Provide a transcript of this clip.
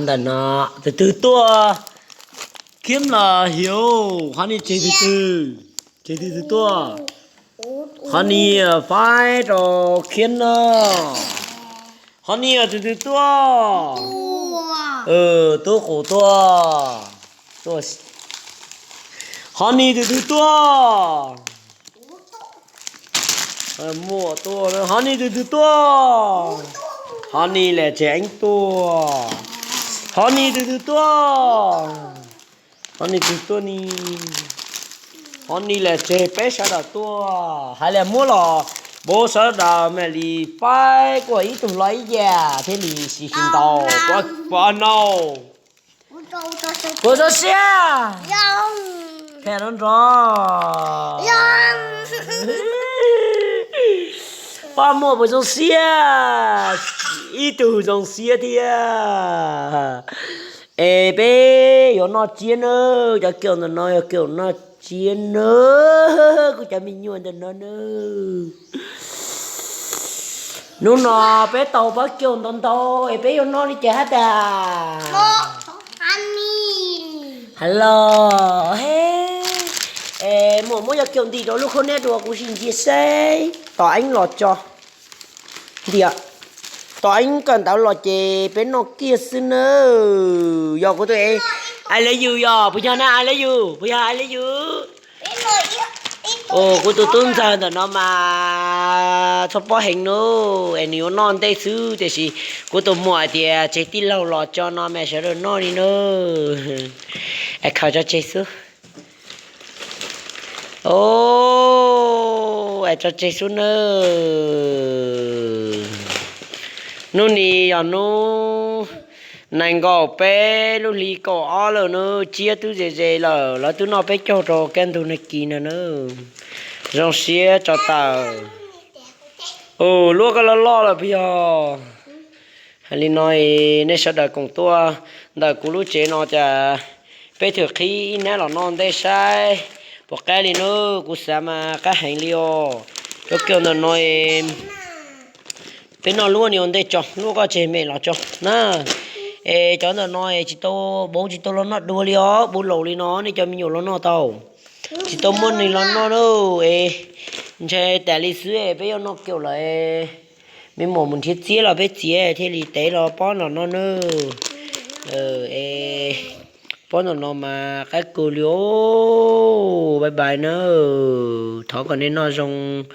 Ntawm no, tus twg tuaj? Khiab los Hiav. Qhov ni tseg tus twg? Tseg tus twg tuaj? Qhov ni faib rau Khiab no. Qhov ni tus twg tuaj? Tub Qus tuaj. Qhov ni tus twg tuaj? Muaj tuaj. Qhov ni tus twg tuaj? Qhov ni lawm tseg Eeb tuaj. Qhov ni tus twg tuaj? Qhov ni tus tuaj ni. Qhov ni lawm tseg peb sawv daws tuaj. Hais li muab los, peb sawv daws mam li faib kuj ib tug los ib yam thiaj li siv tsis ntau. Puas nau? Puas zoo siab? Phem nrov nrov. Poj Muaj puas zoo siab? Ib tug zoo siab thiab. Es peb yuav noj tsiab nawb, cov kiaus ntawm no yog kiaus noj tsiab nawb, kuv cov me nyuam ntawm no nawb. Hnub no peb tau pob kiaus ntau ntau es peb yuav noj li cas hab tas? Hais los, es Muaj muab cov kiaus ntim rau lub khaub neb dua kuv sim ntsia seb. Tom Eeb los tso. Ntiam, Tom Eeb kawm ntawv los ces peb noj kiag xwb nawb. Yog kuv tus es, I love you yog puas yog na, I love you puas yog I love you? Kuv tus tub ntxawg ntawm no mas txhob pob heev nawb, es nws yuav noj ntej xwb tiam sis kuv tus muam hais tias tseg tij laug los tso no mas sawv daws noj li nawb. Es khaws tso tseg xwb. Es tso tseg xwb nawb. Hnub ni yog hnub nees nkaum peb lub hli kaum ob lawm nawb, tsiab twb ze ze lawm, lawv twb noj peb caug rau kaj ntug nag kis no nawb. Zoo siab tso tawm. Luaj koj loj loj lawm puas yog? Hais li no es nej sawv daws koom tuaj ntawm kuv lub tsev no cas peb thwm qhib ib hnab los noj ntej saib puas qab li nawb. Kuv xav mas qab heev li os. Cov kiaus ntawm no es peb noj luaj ni ua ntej tso, luaj koj tseg mem los tso na. Es cov ntawm no es tsis tau, pub tsis tau los noj dua li os, pub laus li no nej cov me nyuam los noj tau. Tsis tau muaj neeg los noj na. Es ntshai tas li xwb es peb yuav noj kiaus lawm, me muam mus nrhiav txiab los peb txiav thiaj li tev los pob nram no nawb. Es pob nram no mas qab kawg li os. Bye bye nawb, thov kom nej noj zoo.